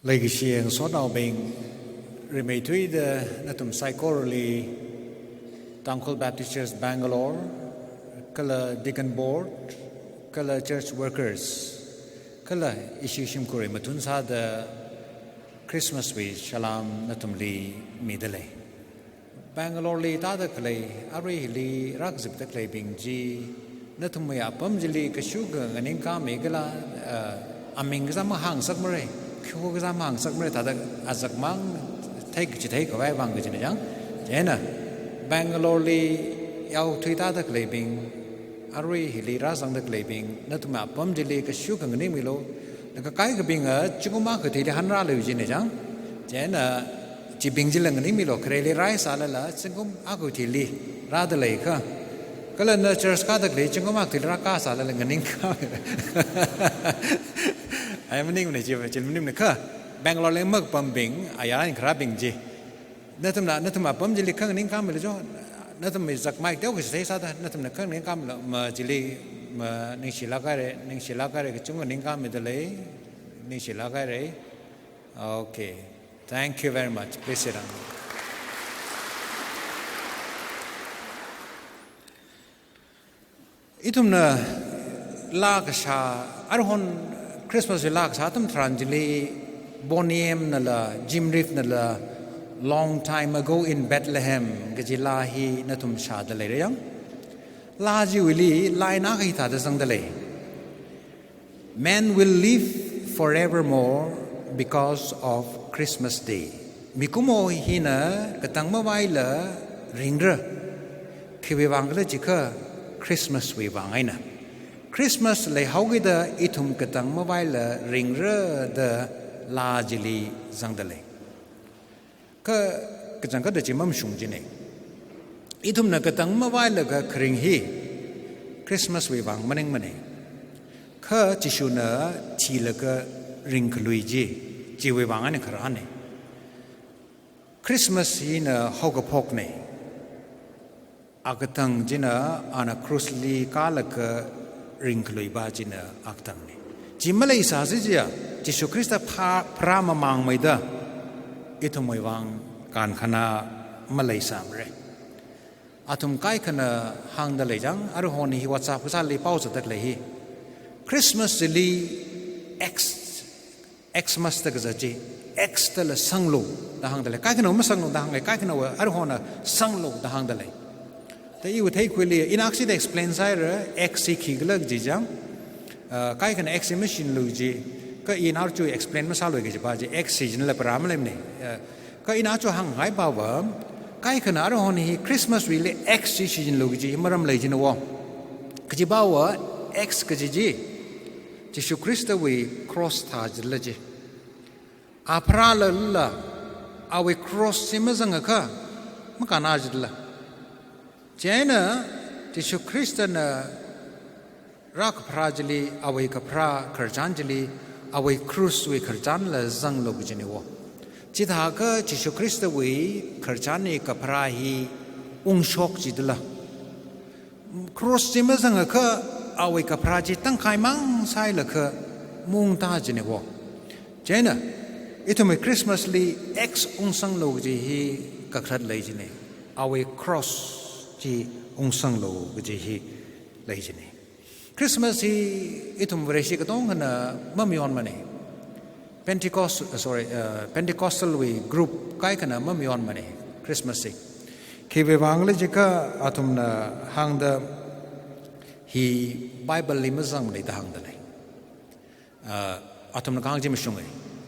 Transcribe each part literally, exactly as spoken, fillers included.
Leikashi ngasotnaobing, rimeithuida nathum saikorali Tangkhul Baptist Church Bangalore, kala Deacon Board, kala church workers, kala ishi shimkhurwui mathun sāda Christmas wui salam nathumli midalei. Bangalore li tāda khalei, arui hili rākazipda khaleibing chi, nathumwui apam chili kashukha nganingkāmi kala, eh, aming kazā mahāngsakmara, khi kazā mahāngsakmara, thāda azakmang thei kachithei khavai vang kajina chang. Chieina, Bangalore li yaothui tāda khaleibing, arui hili rāzangda khaleibing, nathumwui apam chili kashukha nganingmilu. Laga kaikhabinga, zingkum akha kathili hanrālu jina chang. Chieina, chibing chila nganingmilu, khareli raisālala, zingkum akha kathili rāda leiakha. Kala na church kāda khalei, zingkum akha kathili rākasālala, nganingkā. Ai maningmana chi, chi maningmana kha. Bangalore li makapambing, ayar eina kharābing chi. Nathumna, nathumwui apam chili kha nganingkāmilu jo, nathumwui zakmai teokha chithei sāda, nathumna kha nganingkāmilu, ma chili, maningshilāk haira, ningshilāk haira, kachungkha nganingkāmidalei, ningshilāk haira. Okay. Thank you very much. Please sit down. Ithumna laa kashā, aruihon Christmas wui laa kashā atam tharan chili, Boney M nala, Jim Reeves nala, Long Time Ago in Bethlehem kaji laa hi nathum shāda leira yang. Laa chiwuili, laa eina hithāda zangda lei. "Man will live forevermore because of Christmas Day." Mikumo hina katang mavaila ringra. Khiwui vang khala jiakha Christmas wui vang eina. Christmas leihaokida ithum katang mavaila ringra da laa chili zangda lei. Kha kachangkhatta chi mamashung jina. Ithumna katang mavailaga kharing hi Christmas wui vang maningmana. Kha Jishuna thilaga ringkhalui chi, chiwui vang eina kharāna. Christmas hina haokaphokna. Akatang china ana cross li kālaga ringkhaluipa china akatangna. Chi maleisāsi jiakha, Jishu Khrista pha-, pharāmamāngmeida, ithumwui vang kankhana maleisāmara. Athum kaikhana hāngda lei chang, aruihon hi WhatsApp kasāli pao zatda khalei hi. Christmas chili X Xmas da kazat chi, X dala sanglu da hāngda lei. Kaikhana masanglu da hānga, kaikhana aruihona sanglu da hāngda lei. Da iwui theikhuili, ina akhashida explain sāhaira, X hi khikhala kaji chang. Ah, kaikhana X hi mashinlu kaji, kha ina aruichi explain masālui kajipa chi, X hi chila para maleimana. Ah, kha ina aruichi hāngngaipa va, kaikhana aruihon hi Christmas wuili X hi shichinlu kaji maram lei jina wo. Kajipawa X kaji chi, Jishu Khristawui cross thā jila chi. A pharālala, awui cross chi mazangakha, makānā jila. Chieina, Jishu Khristana rākapharā chili, awui kapharā khararchan chili, awui cross wui khararchanla zanglu kajina wo. Chithākha Jishu Khristawui khararchan hi kapharā hi ungshok jidala. Cross chi mazangakha awui kapharā chi tangkhaimang sāhailaga maungtā jina wo. Chieina, ithumwui Christmas li X ungsanglu kaji hi kakhalat lei jina. Awui cross chi ungsanglu kaji hi lei jina. Christmas hi ithum Vareshi katongana mamayonmana. Pentecost, uh, sorry, uh, Pentecostal wui group kaikhana mamayonmana Christmas hi. Khiwui vangla jiakha athumna hāngda hi Bible li mazangmana da hāngda lei. Uh, athumna kahāng chi mashunga.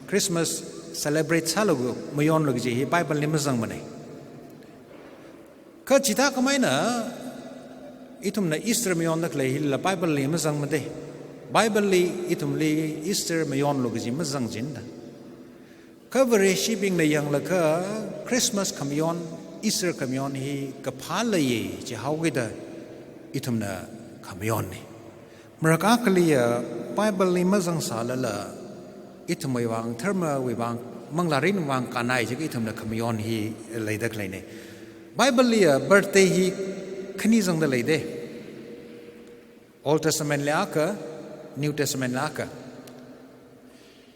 Christmas celebrate sālu, mayonlu kaji hi Bible li mazangmana. Kha chithākhameina, ithumna Easter mayonda khalei hila Bible li mazangmada. Bible li ithumli Easter mayonlu kaji mazang jida. Kha Vareshibingna yanglaga Christmas khamayon, Easter khamayon hi kaphā leiya jihaokida ithumna khamayonna. Marak akhaliya Bible li mazangsālala, ithumwui vang, dharmawui vang, manglārinwui vang kānnai jiakha ithumna khamayon hi leida khaleina. Bible liya birthday hi khani zangda leida. Old Testament li akha, New Testament li akha.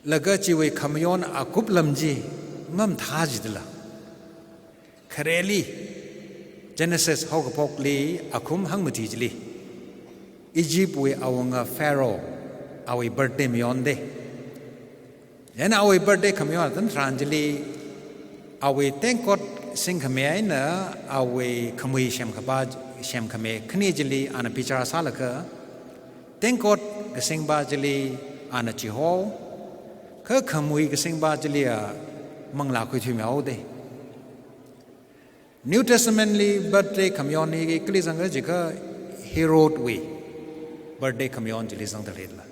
Laga chiwui khamayon akup lam chi mamathā jidala. Khareli Genesis haokaphokli akhum hangmati chili, Egypt wui awunga Pharaoh, awui birthday mayonde. Chieina awui birthday khamayon atam tharan chili, awui tengkot singkhami eina awui khamui semkhapa, semkhami khani chili ana bichar sālaga, tengkot kasingpa chili ana chihao, kha khamui kasingpa chiliya manglā khuithuimihaode. New Testament li birthday khamayon hi kali zanga jiakha Herod wui birthday khamayon chili zangda leidala.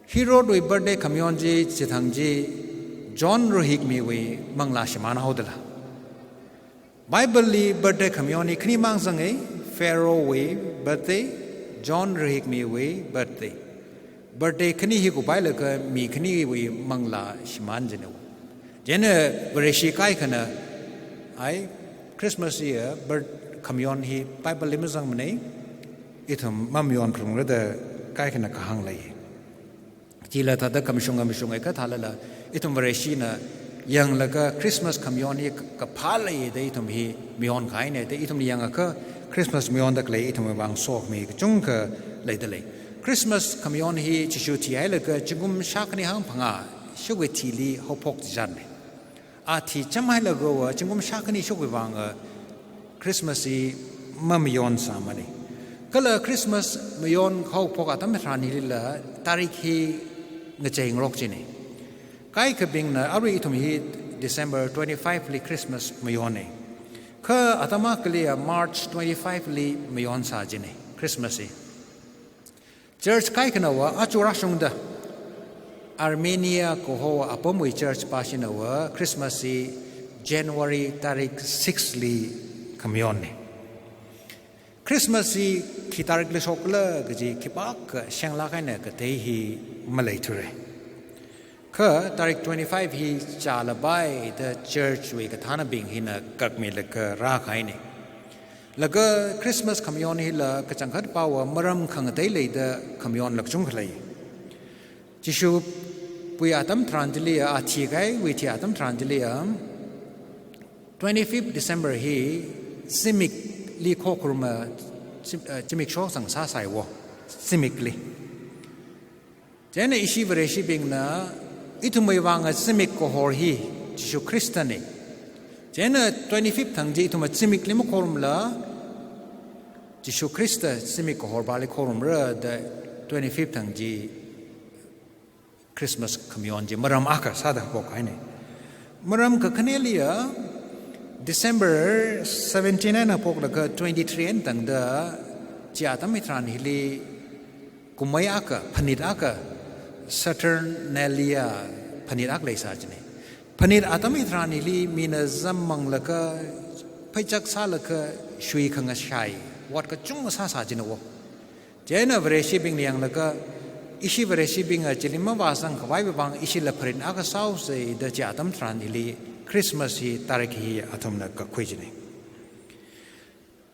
Herod wui birthday khamayon chi chithang chi John Rahikmiwui manglā shimānhaodala. Bible li birthday khamayon hi khanimang zange, Pharaoh wui birthday, John Rahikmiwui birthday. Birthday khani hi kuphailaga mi khaniwui manglā shimān jine. Chieina Vareshi kaikhana, ai, Christmas hi, eh, birth khamayon hi Bible li mazangmane, ithum mamayon khalungra da kaikhana kahāng lei. Chila thāda khamashung khamashung eikha thālala, ithum Vareshina yanglaga Christmas khamayon hi kaphā lei da ithum hi mayon kahaine, da ithum yangakha Christmas mayonda khalei ithumwui vang sokhami kachungkha leidalei. Christmas khamayon hi Jishu thihailaga zingkum shākhani hangphangā shokhuiwui thili haophok chijane. A thichamhailaga va zingkum shākhani shokwui vanga Christmas hi mamayonsāmane. Kala Christmas mayon haophok atam tharan hilila tarik hi ngacheingarok jine. Kaikhabingna arui ithum hi December twenty-five li Christmas mayone. Kha atam akhaliya March twenty-five li mayonsā jine Christmas hi. Church kaikhanava aja rāshungda, Armenia kaho apamwui church pashinava Christmas hi January tarik six li khamayonne. Christmas hi khi tarikli shokla kaji khipākha shenglāk eina katei hi maleithura. Kha tarik twenty-five hi chālapai da church wui kathānabing hina kakmilaga rākahaine. Laga Christmas khamayon hila kachangkhatpava maram khangatei leida khamayonla kachungkha lei. Jishupui atam tharan chiliya, a thikahaiwui thi atam tharan chiliya, twenty-fifth December hi zimikli khokharuma, zim-, eh, zimik shokzang sāsaiwo, zimikli. Chieina ishi Vareshibingna, ithumwui vanga zimik kahor hi Jishu Khristane. Chieina twenty-fifth thang chi ithumva zimikli makhorumla, Jishu Khrista zimik kahorpali khorumra da twenty-fifth thang chi Christmas khamayon chi maram akha sāda phokhaine. Maram kakhaneliya, December seventeen eina phoklaga twenty-three eina tangda, chi atam hitharan hili kumei akha, phanit akha, Saturnalia phanit akha leisā jine. Phanit atam hitharan hili mina zam manglaga, pheichak sālaga, shui khangashai, ot kachungkha sāsā jine wo. Chieina Vareshibingna yanglaga, ishi Vareshibinga chili mavāzang khavaiwui vang ishila phanit akha sāhaosa da chi atam tharan hili Christmas hi tarik hi athumna kakhui jine.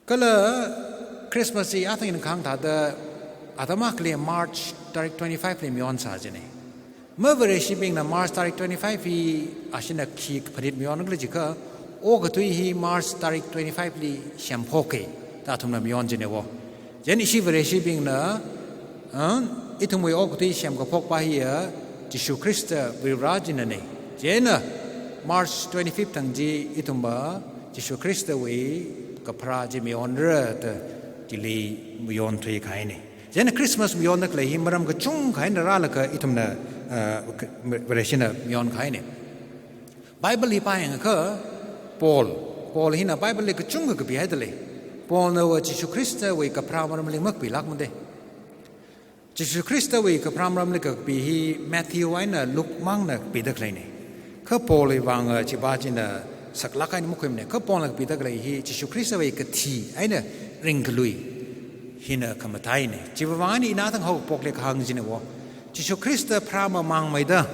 Kala Christmas hi athang ina kahāng thāda atam akhali March tarik twenty-five li mayonsā jine. Ma Vareshibingna March tarik twenty-five hi ashina khi phanit mayon khala jiakha, okathui hi March tarik twenty-five li semphokka da athumna mayon jine wo. Chieina ishi Vareshibingna, ah, ithumwui okathui semkaphokpa hiya Jishu Khrista Varivarā chinane. Chieina March twenty-fifth thang chi ithumva Jishu Khristawui kapharā chi mayonra da chili mayonthuikahaine. Chieina Christmas mayonda khalei hi maram kachungkha eina rālaga ithumna, ah, Vareshina mayonkahaine. Bible li pāyangakha Paul, Paul hina Bible li kachungkha kapihaidalei. Paulnava Jishu Khristawui kapharā maramli makapilākmade. Jishu Khristawui kapharā maramli kakapi hi Matthew eina Luke mangna kapida khaleine. Kha Paulwui vanga chipa china saklāk eina makhuimane. Kha Paulna kapida khalei hi Jishu Khristawui kathi eina ringkalui hina khamataine. Chiwui vang eina ina athang haophokli kahāng jine wo. Jishu Khrista pharā mamangmeida,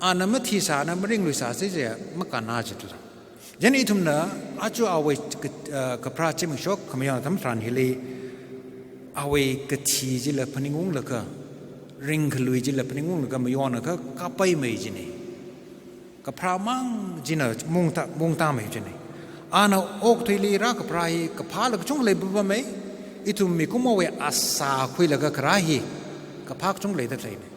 ana mathisā, ana maringluisā chi chi makānna jitla. Chieina ithumna aja awui ka-, ah, kapharā zimikshok khamayon atam tharan hili, awui kathi chila phaningunglaga, ringkhalui chila phaningunglaga mayonakha kapaimei jina. Kapharāmang china mungta, mungtamei jina. Ana okathuili rākapharā hi kaphāla kachungkha leipapamei, ithum mikumowui asā khuilaga kharā hi kaphā kachungkha leida khaleina.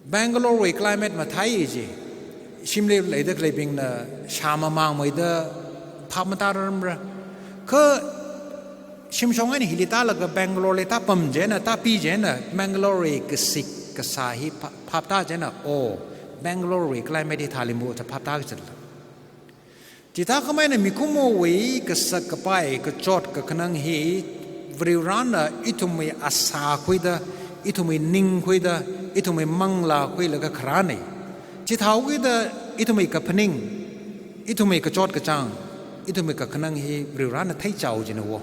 Bangalore wui climate mathāi ji, shimli leida khaleibingna shā mamangmeida phap matāramra. Kha shimshong eina hili tālaga Bangalore li tāpam chieina, tāpi chieina, Bangalore wui kasik kasā hi pha-, phap tā chieina, oh, Bangalore wui climate hi thālimbo da phap tāki jitla. Chithākhamei eina mikumowui kasak kapai, kachot kakhanang hi Varivarana ithumwui asā khuida, ithumwui ning khuida, ithumwui manglā khuilaga kharāna. Chithāhaokida ithumwui kaphaning, ithumwui kachot kachāng, ithumwui kakhanang hi Varivarana theichao jina wo.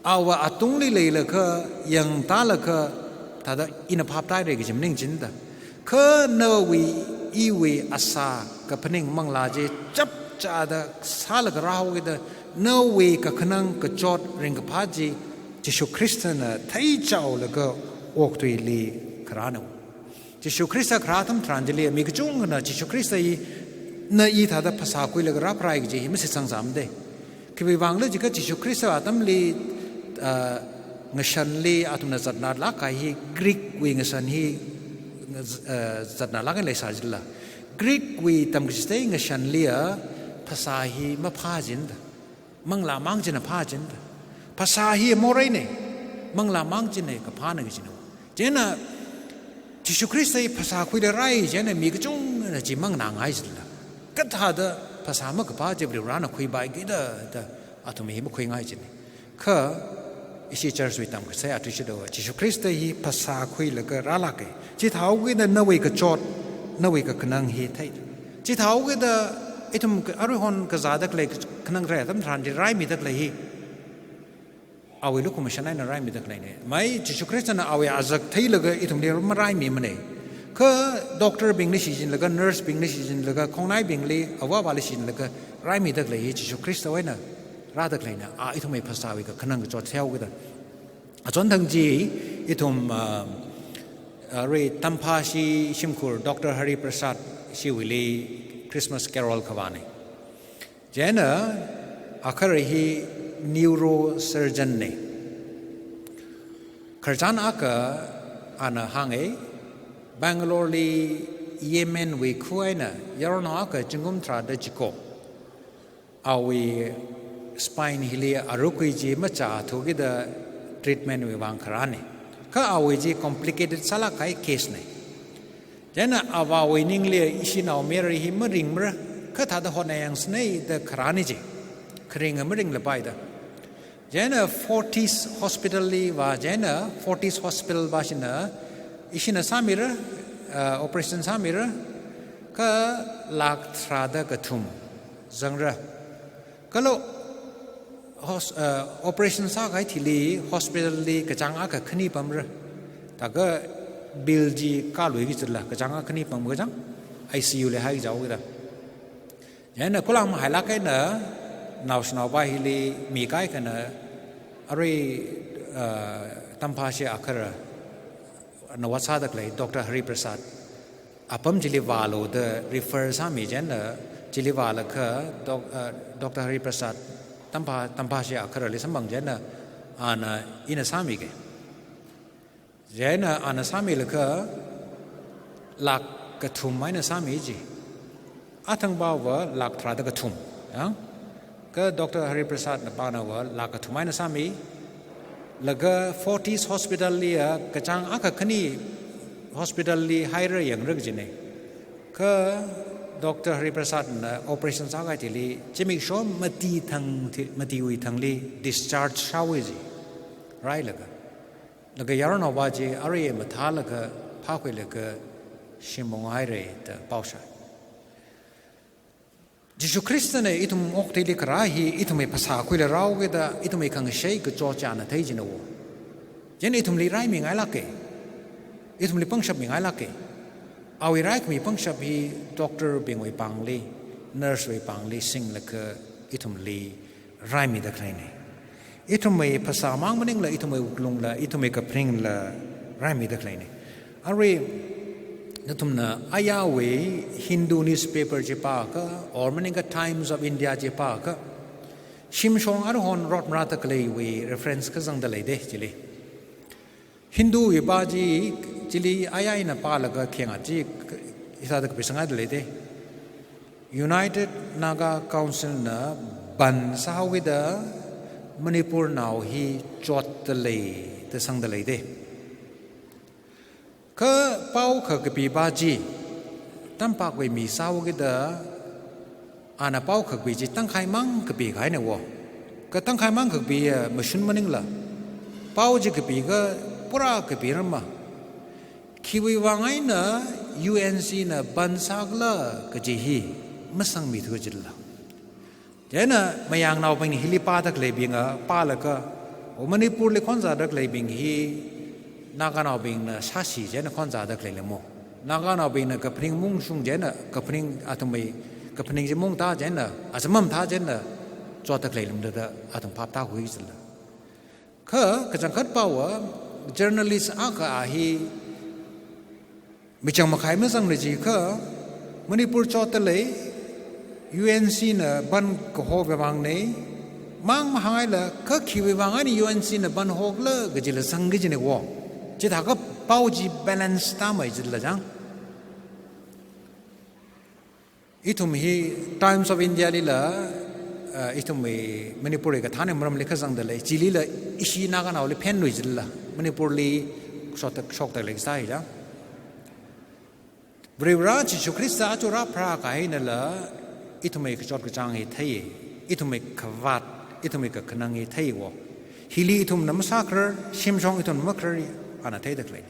Awui atungli leilaga, yangtālaga, thāda ina phap tāhaira kaji maningchingda. Kha nawui, iwui asā kaphaning manglā chi chapchāda sālaga rāhaokida, nawui kakhanang kachot ringkaphā chi Jishu Khristana theichaolaga okathuili kharāna. Jishu Khrista kharā atam tharan chili mi kachungkhana Jishu Khrista hi na i thāda phasā khuilaga rāpharāi kaji hi mashitsangsāmada. Khiwuivangkhala jiakha Jishu Khrista atamli, ah, ngashanli athumna zatnālāk kahai hi Greek wui ngashan hi, ah, zatnālāk eina leisā jila. Greek wui tamkachithei ngashanli a phasā hi maphā jina da. Manglā mang china phā jina da. Phasā hi moreina, manglā mang china kaphāna kajina. Chieina Jishu Khrista hi phasā khuilaga rāi chieina mi kachungkhana chi manganāngai jila. Kathāda phasā makaphā chi Varivarana khuipaiki da, da athum hi makhuingai jina. Kha ishi church wui tamkachithei athishurda Jishu Khrista hi phasā khuilaga rālāka. Chithāhaokida nawui kachot, nawui kakhanang hi thei. Chithāhaokida ithum ka-, aruihon kazāda khalei khanang kharei atam tharan chi raimida khalei hi awui lukhamashan eina raimida khaleina. Mai Jishu Khristana awui azak theilaga ithumli maraimimana. Kha doctor bingli shichinlaga, nurse bingli shichinlaga, khongnaibingli, avāvāli shichinlaga raimida khalei hi Jishu Khrista eina rāda khaleina. A ithumwui phasāwui kakhanang kachot theihaokida. Achonthang chi ithum, ah, ah, rui Tamphashi shimkhur Doctor Hari Prasad shiwuili Christmas carol khavāna. Chieina akhara hi neurosurgeon na. Khararchan akha ana hānga, Bangalore li Yemen wui khu eina yaronao akha zingkum tharāda chiko. Awui spine hili arukui chi machāthukida treatment wui vang kharāna. Kha awui chi complicated sālāk kahai case na. Chieina avāwui ningli ishi naomayara hi maringmara, kathāda hotnayangsanei da kharāna chi. Kharinga maringlapai da. Chieina Fortis Hospital li vā, chieina Fortis Hospital vāshina, ishina sāmira, ah, operation sāmira, kha lakh tharāda kathum zangra. Kala hos-, ah, operation sākahai thili hospital li kachāng akha khani pamra. Thākha bill chi kāluiki jila, kachāng akha khani pam kachāng, I C U li haichaoki da. Chieina khulang mahailāk eina naoshinaova hili mi kaikhana arui, ah, Tamphashi akhara nawat sāda khalei Doctor Hari Prasad apam chili vālu da refer sāmi chieina chili vālaga Doc-, ah, Doctor Hari Prasad Tampha-, Tamphashi akharali samphang chieina ana ina sāmiga. Chieina ana sāmilaga lakh kathum eina sāmi ji. Athangpava lakh tharāda kathum, ya. Kha Doctor Hari Prasad napānava lakh kathum eina sāmi. Laga Fortis Hospital li a kachāng akha khani hospital li haira yangra kajina. Kha Doctor Hari Prasad na operation sākahai thili zimiksho mati thang thi-, matiwui thangli discharge sāhaowa ji. Railaga. Laga yaronao va chi arui mathālaga phākhuilaga shim unghaira da pao shāi. Jishu Khristana ithum okathuili kharā hi ithumwui phasā khuilaga rāhaokida, ithumwui khangashei kachot chi ana thei jina wo. Chieina ithumli raimingailāka. Ithumli pangshap mingailāka. Awui raikhami pangshap hi doctor bingwui pāngli, nurse wui pāngli singlaga ithumli raimida khaleina. Ithumwui phasā mang maningla, ithumwui wuklungla, ithumwui kaphaningla raimida khaleina. Arui, nathumna ayāwui Hindu newspaper chi pākha, or maningakha Times of India chi pākha, shimshong aruihon rotmarāda khaleiwui reference kazangda leida chili. Hindu wui pā chi chili ayā eina pālaga khenga chi hithāda kapisanghaida leida. United Naga Council na ban sāhaokida Manipurnao hi chotda lei da sangda leida. Kha pao kha kapi pā chi, tampākwui mi sāhaokida, ana pao kha kapi chi tangkhaimang kapi kahaina wo. Kha tangkhaimang kha kapi ya mashun maningla, pao chi kapi kha pura kapi rama. Khiwui vang eina U N C na ban sākhala kaji hi masangmithu jilala. Chieina mayangnaobing hili pāda khaleibinga pālaga, o Manipurli khonzāda khaleibing hi Naganaobingna sāsi chieina khonzāda khalei lemo. Naganaobingna kaphaning mungshung chieina, kaphaning athumwui, kaphaning chi mungtha chieina, achamam tha chieina, chotda khalei lemda da athum phaptākhui jilala. Kha, kachangkhat pāva, journalist akha a hi, michang makhai mazangna jiakha, Manipur chotda lei, U N C na ban kahowui vangna, mang mahāngaila, kha khiwui vang eina U N C na ban hokhala kajila zangki jina wo. Chithākha pao chi balance tāmei jilala chang. Ithum hi Times of India lila, uh, ithumwui Manipurwui kathānwui maramli kazangda lei, chilila ishi Naganaoli phenlui jilala, Manipurli shokta, shokta lei kasā hi chang. Varivarā Jishu Khrista aja rāpharā kahaianala, ithumwui kachot kachāng hi thei, ithumwui khavāt, ithumwui kakhanang hi thei wo. Hili ithumna masākharar, shimshong ithumna makharar, ana theida khalei.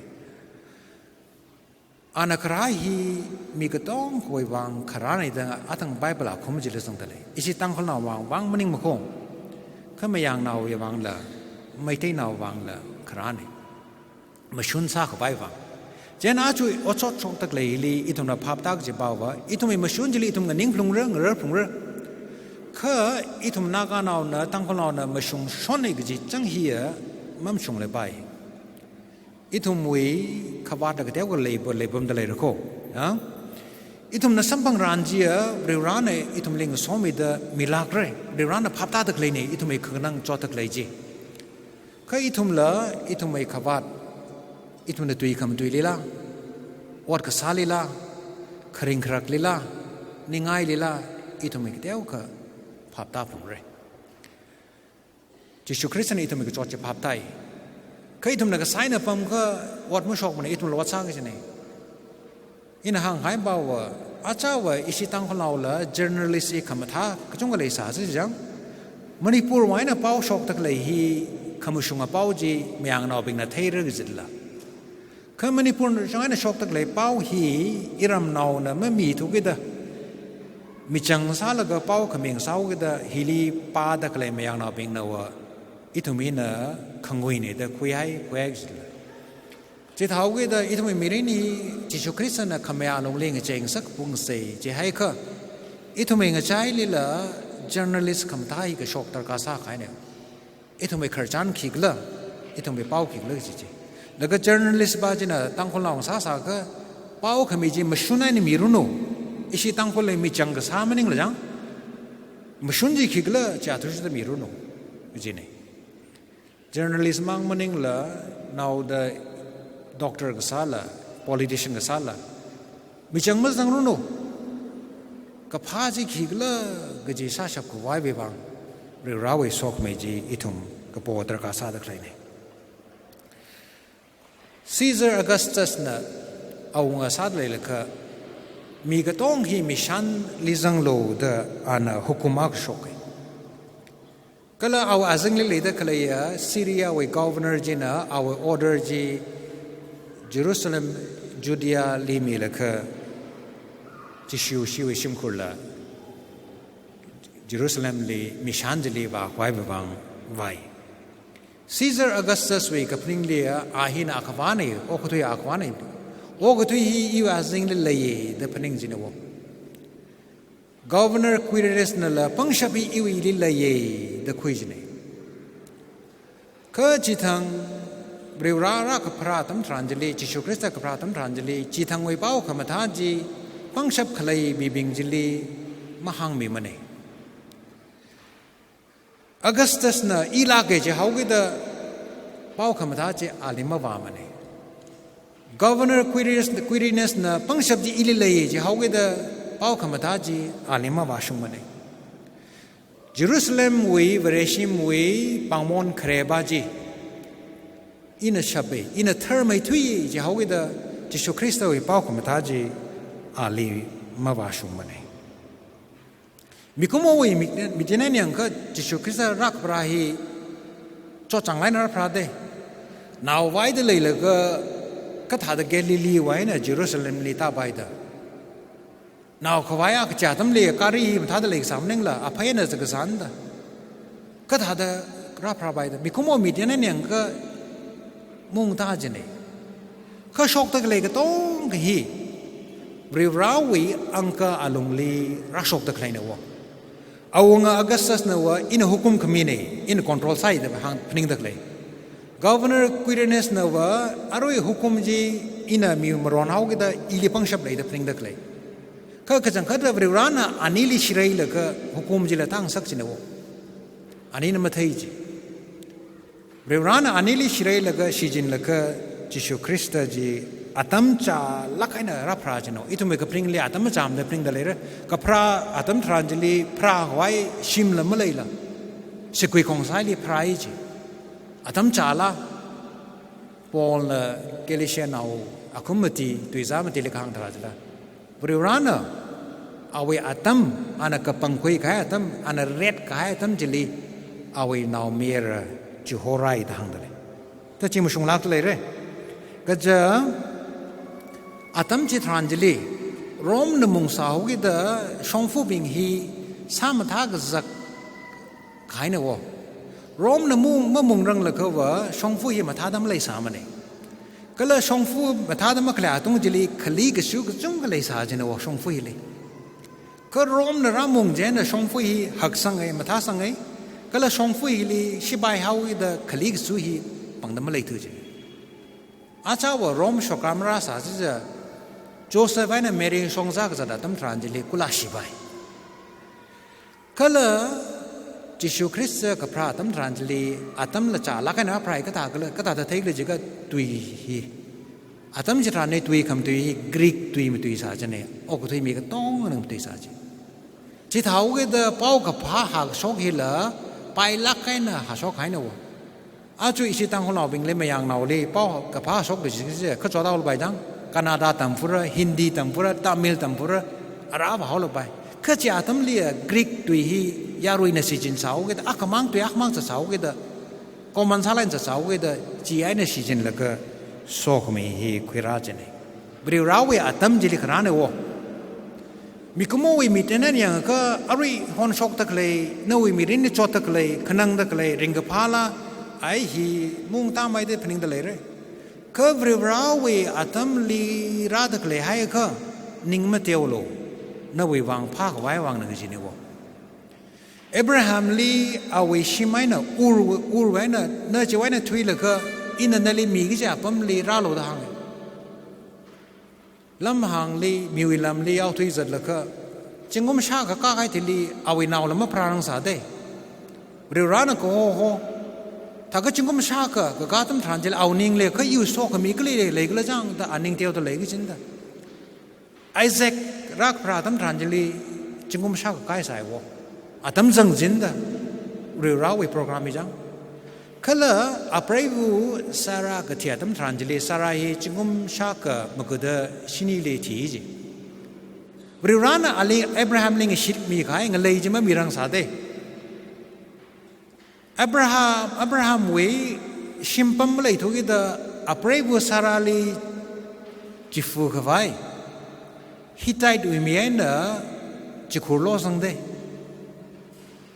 Ana kharā hi mi katongawui vang kharāna da athang Bible akhum chili zangda lei. Ishi Tangkhulnao vang, vang maningmakho. Kha mayangnaowui vangla, Meiteinao vangla kharāna. Mashun sākhavai vang. Chieina aja otshot shokda khaleili ithumna phaptā kaji pāva, ithumwui mashun chili ithum nganing phalungra, ngarar phalungra. Kha ithum Naganaona, Tangkhulnaona mashungshonna kaji chang hiya mamashunglapai. Ithumwui khavātla kateokha leipa, leipamda leira kho. Ya? Ithumna samphangran chiya, Varivarāna ithumli ngasomida milākra, Varivarāna phaptāda khaleina, ithumwui kakhanang chotda khalei chi. Kha ithumla, ithumwui khavāt, ithumna tui khamatuilila, ot kasālila, kharing kharaklila, ningailila, ithumwui kateokha phaptā phalungra. Jishu Khristana ithumwui kachot chi phaptāi. Kha ithumna kasā eina pamkha ot mashokmana, ithumla ot sāki jina. Ina hānghai pāva, achāva ishi Tangkhulnaola journalist hi khamathā kachungkha leisāsi chang. Manipurwui eina pao shokda khalei hi khamashunga pao chi mayangnaobingna theira kajilala. Kha Manipur chang eina shokda khalei pao hi iramnaona mamithukida, michang sālaga pao khami ngasāhaokida hili pāda khalei mayangnaobingna va, ithum hina khanguina da khuihai, khuihai kajilala. Chithāhaokida ithumwui mirin hi Jishu Khristana khamayā lungli ngachei ngasak pungsei, chihaikha, ithumwui ngachailila journalist khamathā hi kashok darkar sākahaina. Ithumwui khararchan khikhala, ithumwui pao khikhala kaji chi. Laga journalist pā china Tangkhulnao ngasāsākha, pao khami chi mashun eina miranu. Ishi Tangkhulli michang kasā maningla chang, mashun chi khikhala chi athishurda miranu kajina. Journalist mang maningla, naoda doctor kasāla, politician kasāla, michang mazangranu. Kaphā chi khikhala kaji sāshap khavaiwui vang, Varivarāwui sokhami chi ithum kapo darkar sāda khaleina. Caesar Augustus na awunga sāda leilakha, mi katong hi mishanli zanglu da ana hukum akha shoka. Kala awui azingli leida khaleiya Syria wui governor china awui order chi Jerusalem, Judea li milakha, Jishu shiwui shimkhurla Jerusalemli mishan chili vākhavai vāvang vāi. Caesar Augustus wui kaphaningli a hina akhavāna, okathui akhavāna. Okathui hi iwui azingli leiya da phaning jina wo. Governor Quirinius nala pangshap hi iwuili leiya da khui jina. Kha chithang Varivarā rākapharā atam tharan chili, Jishu Khrista kapharā atam tharan chili, chithangwui pao khamathā chi pangshap khalei mibing chili mahāngmimana. Augustus na i lāka jihaokida pao khamathā chi ali mavāmana. Governor Quirinius, Quirinius na pangshap chi ili lei jihaokida pao khamathā chi ali mavāshungmana. Jerusalemwui, Vareshimwui pāngmon khareba chi ina shapa, ina tharmeithuiya jihaokida Jishu Khristawui pao khamathā chi ali mavāshungmana. Mikumowui mik-, mitin eina yangakha Jishu Khrista rākapharā hi chotchānglāk eina rāpharāda. Naovaida leilaga kathāda Galileewui eina Jerusalemli tāpaida. Naokhavai a kachi atamli gari hi mathāda leikasā maningla, aphei eina zatkasāna da. Kathāda rāpharāpaida. Mikumo mitin eina yangakha maungtā jina. Kha shokda khalei katonga hi Varivarāwui angka alungli rāshokda khaleina wo. Awunga Augustus na va ina hukum khamina, ina control sāi da hāng phaningda khalei. Governor Quirinius na va arui hukum chi ina mi maron haokida ili pangshap lei da phaningda khalei. Kha kachangkhatta Varivarāna anili shireilaga hukum chila tāngasak jina wo. Anina mathei chi. Varivarāna anili shireilaga shichinlaga Jishu Khrista chi atam chālāk eina rāpharā jina wo. Ithumwui kaphaningli atam machāmada phaningda leira. Kapharā atam tharan chili pharākhavai shimla maleila, sigui khongsāli pharāi chi. Atam chālāk. Paulna Galatianao akhum mati, tuizā matili kahāng tharan chila, Varivarāna awui atam, ana kapangkhui kahai atam, ana ret kahai atam chili awui naomayara chihorai da hāngda lei. Ta chi mashunglākda leira. Kaja atam chitharan chili Romena mungsā haokida shongfabing hi sāmathā kazak kahaina wo. Romena mung, mamungranglakhava shongfa hi mathāda maleisāmana. Kala shongfa mathāda makhalei atung chili khali kasu kachungkha leisā jina wo shongfa hili. Kha Romena rāmung chieina shongfa hi haksanga, mathāsanga. Kala shongfa hili shipai haoda khali kasu hi pangda maleithu jina. Achāva Rome shokra marāsā chiakha Joseph eina Mary shongzā kazat atam tharan chili kula shipai. Kala Jishu Khrista kapharā atam tharan chili atamla chālāk eina pharāi kathā kala, kathāda theikhala jiakha tui hi. Atam chitharanli tui khamatui hi Greek tui matui sā jina, okathui mi katongana matui sā chi. Chithāhaokida paokaphā hāshok hila pailāk eina hāshok haina wo. Aja ishi Tangkhulnaobingli Mayangnaoli paokaphā hāshok kaji chi kachot haolapai dang, Kannada tamphura, Hindi tamphura, Tamil tamphura, ara vāhaolapai. Kha chi atamli Greek tui hi yaruina shichin sāhaokida, akhamang tui akhamang zatsāhaokida, common sālāk eina zatsāhaokida, chi eina shichinlaga sokhami hi khuirā jina. Varivarāwui atam chili kharāna wo. Mikumowui mitin eina yangakha arui hon shokda khalei, nawui mirinli chotda khalei, khanangda khalei ringkaphāla, ai hi maungtāmei da phaningda leira. Kha Varivarāwui atamli rāda khalei haiakha ning mateolu, nawui vang phākhavai vangna kajina wo. Abrahamli awui shim eina Ur, Urwui eina, na chiwui eina thuilaga ina nali mi kaji apamli rālu da hānga. Lamhāngli, miwui lamli yaothui zatlaga, zingkum shākha kakā kahai thili awui naola mapharārangsāda. Varivarāna kaho ho, thākha zingkum shākha kakā atam tharan chili awui ningli kha iwui sokhami kali lei, leikhala chang da aning teoda lei kajina da. Isaac rākapharā atam tharan chili zingkum shākha kakā sāi wo. Atam zangchinda Varivarāwui program hi chang. Kala apreiva Sarah kathi atam tharan chili Sarah hi zingkum shākha magada shinili thi ji. Varivarāna ali Abrahamli ngashitmi kahai ngalei chi mamirangsāda. Abraham, Abrahamwui shimpam maleithukida apreiva Sarahli chifa khavai Hittitewui mi eina chikhur losangda.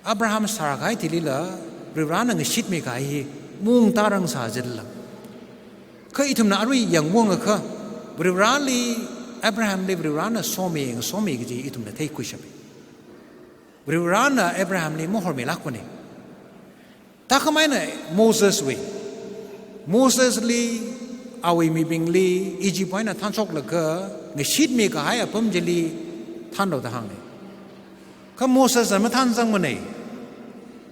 Abraham sākahai thilila Varivarāna ngashitmi kahai hi maungtārangsā jilala. Kha ithumna arui yangungakha Varivarāli, Abrahamli Varivarāna somi, ngasomi kaji ithumna theikhuishapa. Varivarāna Abrahamli mahormilākpana. Thākhameina Moseswui, Mosesli, awui mibingli, Egypt eina thanshoklaga, ngashitmi kahai apam chili thanlu da hānga. Kha Mosesna mathanzangmana.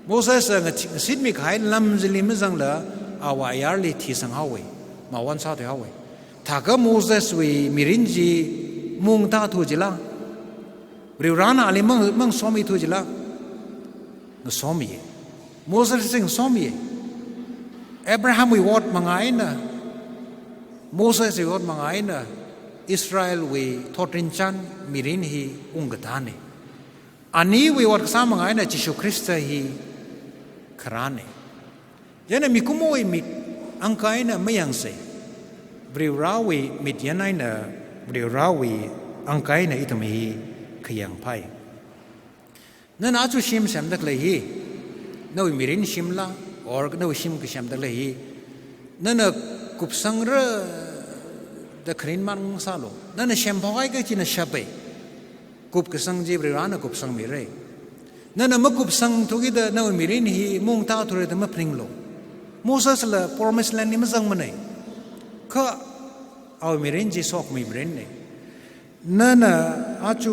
Mosesna ngathi-, ngashitmi kahai lam chili mazangla, awui ayarli thisanghaowa, mawon sāthuihaowa. Thākha Moseswui mirin chi maungtāthu jila, Varivarana ali mang, mangasomithu jila, ngasomiya. Mosesli ngasomiya. Abrahamwui ot manga eina, Moseswui ot manga eina, Israelwui thotrinchān mirin hi ungkatana. Aniwui ot kasā manga eina Jishu Khrista hi kharāna. Chieina mikumowui mik angka eina mayangsa. Varivarawui mikyan eina, Varivarawui angka eina ithum hi khayangpai. Nana aja shim semda khalei hi, nawui mirin shimla, or nawui shim kasemda khalei hi, nana kupsangra da kharing mang sālu. Nana semphok kahai kachina shapa. Kupkasang chi Varivarana kupsangmira. Nana makupsangthukida nawui mirin hi maungtāthura da maphaninglu. Mosesla Promised Land li mazangmana. Kha awui mirin chi sokhami mirinna. Nana aja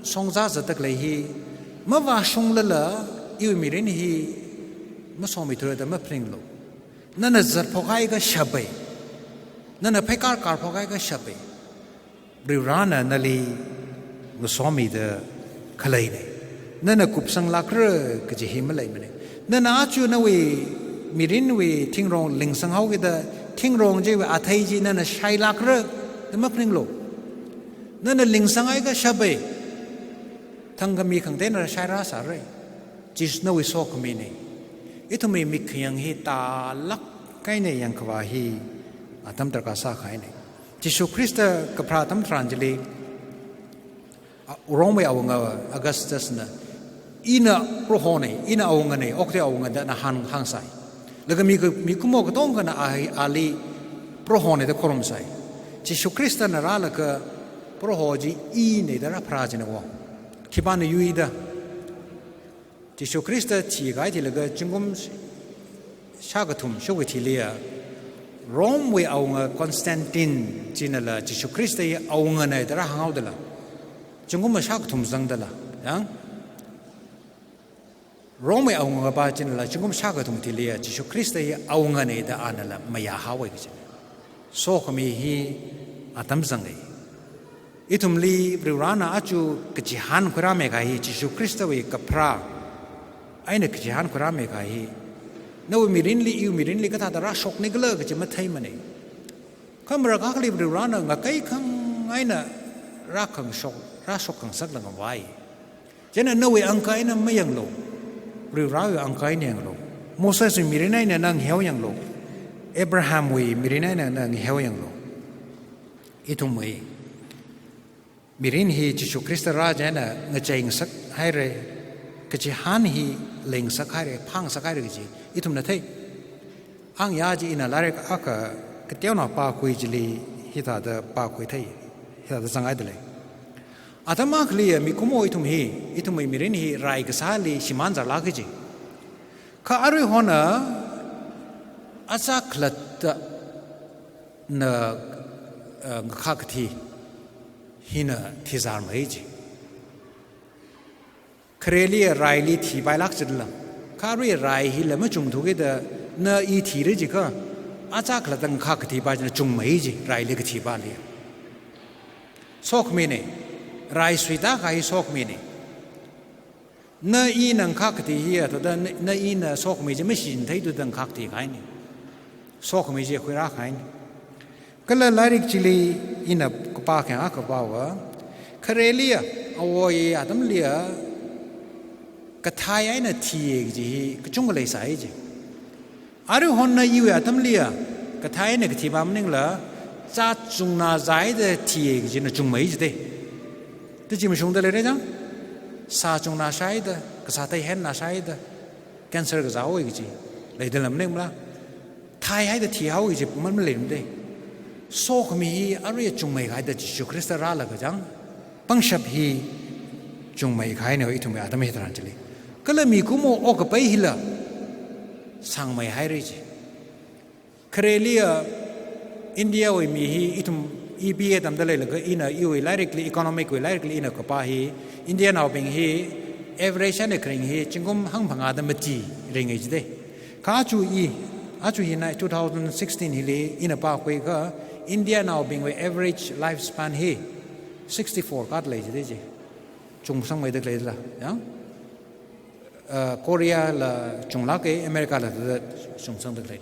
shongza zatda khalei hi, mavāshunglala iwui mirin hi masomithura da maphaninglu. Nana zatphok kahai kha shapa. Nana pheikar karphok kahai kha shapa. Varivarana nali ngasomida khaleina. Nana kupsanglākra kaji hi maleimana. Nana aja nawui mirinwui thingrong lingsanghaokida, thingrong chiwui athei chi nana shailākra da maphaninglu. Nana lingsang kahai kha shapa. Thangkhami khangateina shairāsāra. Chi nawui sokhamina. Ithumwui mik khayang hi tālāk eina yangkhavā hi atam darkar sākahaina. Jishu Khrista kapharā atam tharan chili, a, Romewui awunga Augustusna, "Ina Prohona, ina awungana, okathui awunga," da ana hāng, hāngsai. Laga mi ka, mikumo katongkhana a, ali Prohona da khorumsai. Jishu Khristana rālaga Proho chi ina da rāpharā china wo. Khipāna yuida. Jishu Khrista thikahai thilaga zingkum shākathum shokhui thiliya, Romewui awunga Constantine chinala Jishu Khrista hi awungana da rāhānghaodala, zingkum shākathum zangdala, yang Romewui awungapa chinala zingkum shākathum thiliya Jishu Khrista hi awungana da anala mayāhaowa kaji. Sokhami hi atam zanga. Ithumli Varivarana aja kachihān khuirāmi kahai hi, Jishu Khristawui kapharā eina kachihān khuirāmi kahai hi, nawui mirinli, iwui mirinli kathāda rāshoknikhala kaji matheimana. Kha marākha akhali Varivarana ngakai khang eina rākhangshok, rāshok khangasaklāngvai. Chieina nawui angka eina mayanglu. Varivarawui angka eina yanglu. Moseswui mirin eina na ngaheo yanglu. Abrahamwui mirin eina na ngaheo yanglu. Ithumwui mirin hi Jishu Khrista rā chieina ngacheingasak haira, kachihān hi leingasak haira, phāngasak haira kaji ithumna thei. Ang ya chi ina lairik akha kateonao pākhui chili hithāda pākhui thei, hithāda zanghai dalei. Atam akhaliya mikumo ithum hi, ithumwui mirin hi rai kasāli shimānzarlāk kaji. Kha aruihona achā khalatta na, eh, ngakhā kathi hina thizarmei ji. Khareli raili thipailāk chitla, kha arui rai hila machungthukida na i thira jiakha, achā khalatta ngakhā kathipa china chungmei ji, raili kathipali. Sokhamina, rai suitākahai sokhamina. Na ina ngakhā kathi hiya, thāda na, na ina sokhamei chi mashichinthei thuda ngakhā kathi kahaina. Sokhamei chi khuirākahaina. Kala lairik chili ina kapā khayang akha pāva, khareliya, awui atamliya, kathai eina thiya kaji hi kachungkha leisai ji. Aruihon na iwui atamliya, kathai eina kathipa maningla, chā chungnā zāhaida thiya kajina chungmei jite. Tachi mashungda leira chang, sā chungnā shāhaida, kasā thei hennā shāhaida, cancer kazāhaowa kaji leidala maningmala, thaihaida thihaowa kaji man maleimate. Sokhami hi aruiya chungmeihaida Jishu Khrista rālaga chang, pangshap hi chungmeihaina ithumwui atam hitharan chili. Kala mikumo okkapai hila sāngmeihaira ji. Khareliya India wui mi hi ithum I B A tamda leilaga ina iwui lairikli, economic wui lairikli ina kapā hi, India naobing hi average eina kharing hi zingkum hangphangāda mati ringai jide. Kha aja I, aja hina two thousand sixteen hili ina pākhuiakha India naobingwui average lifespan hi sixty-four kāda lei jide chi. Chungsangmeida khalei la, ya? Uh, Korea la chunglāke, America la da chungsangda khalei.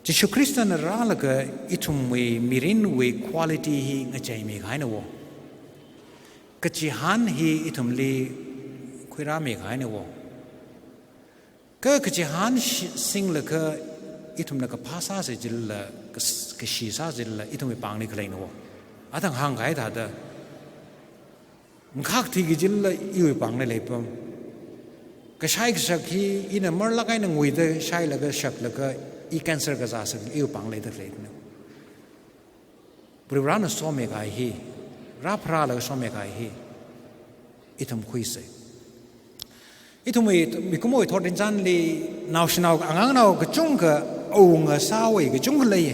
Jishu Khristana rālaga ithumwui mirinwui quality hi ngacheimi kahaina wo. Kachihān hi ithumli khuirāmi kahaina wo. Kha kachihān shi-, singlaga ithumna kaphā sāsa jilala, kas-, kashi sāsa jilala, ithumwui pāngli khaleina wo. Athang hāngkahai thāda, ngakhak thiki jilala iwui pāngli leipam. Kashai kashak hi ina marlāk eina nguida shailaga shaklaga I cancer kazā sā iwui pāngli leida khaleina. Varivarana somi kahai hi, rāpharālaga somi kahai hi, ithum khuisa. Ithumwui mikumowui thotrinchānli naoshinao angangnao kachungkha awunga sāwui kachungkha lei.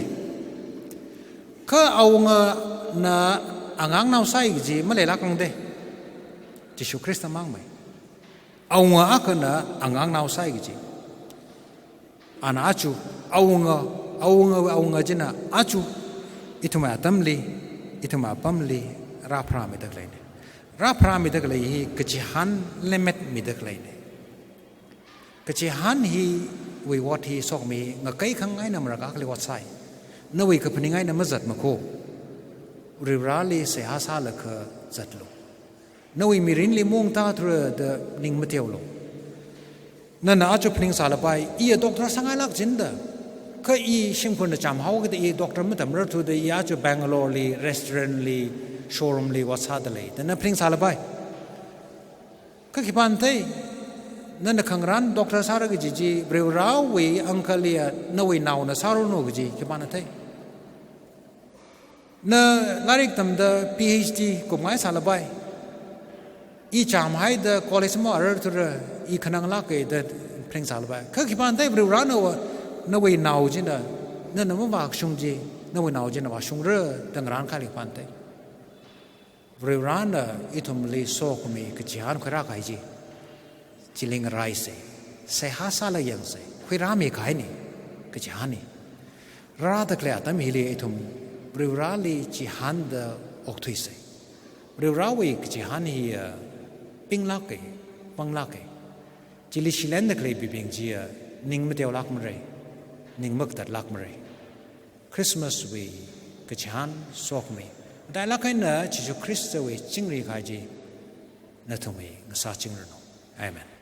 Kha awungana angangnao sāi kaji maleilākngai de. Jishu Khrista mangmei. Awunga akhana angangnao sāi kaji. Ana aja, awunga, awunga, awunga china aja, ithumwui atamli, ithumwui apamli, rāpharāmida khaleina. Rāpharāmida khalei hi kachihān lemmetmida khaleina. Kachihān hiwui ot hi sokhami ngakai khangai eina maraka khali ot sāi. Nawui kaphaning eina mazatmakho. Varivarali seihā sālaga zatlu. Nawui mirinli mungta thura da ning mateolu. Nana aja phaning sālapai, iya doctor sāngailāk jinda. Kha I shimkhurna chāmhaokida I doctor matamrar thuda I aja Bangalore li, restaurant li, showroom li ot sāda lei. Da na phaning sālapai. Kha khipāna thei, nana khangarān doctor sāra kaji chi, Varivarawui angkaliya nawui naona sāranu kaji, khipāna thei. Na lairik tamda P H D kupngai sālapai. I chāmhaida college mo arar thura, I khananglāke da phaning sālapai. Kha khipāna thei Varivarana wa, nawui nao china, nana mavāshung chi, nawui nao china vāshungra da ngarān kahai khipāna thei. Varivarana ithumli sokhami kachihān khuirā kahai chi. Chili ngaraisa, seihā sālaga yangsa, khuirāmi kahaina, kachihānna. Rāda khalei atam hili ithum Varivarali chihānda okthuisa. Varivarawui kachihān hi, uh, pinglāke, panglāke. Chili shilenda khaleibing chiya, ning mateolāk mara, ning makatālāk mara. Christmas wui kachihān sokhami. Matailāk eina Jishu Khristawui chingri kahai chi nathumwui ngasāchingranu. Amen.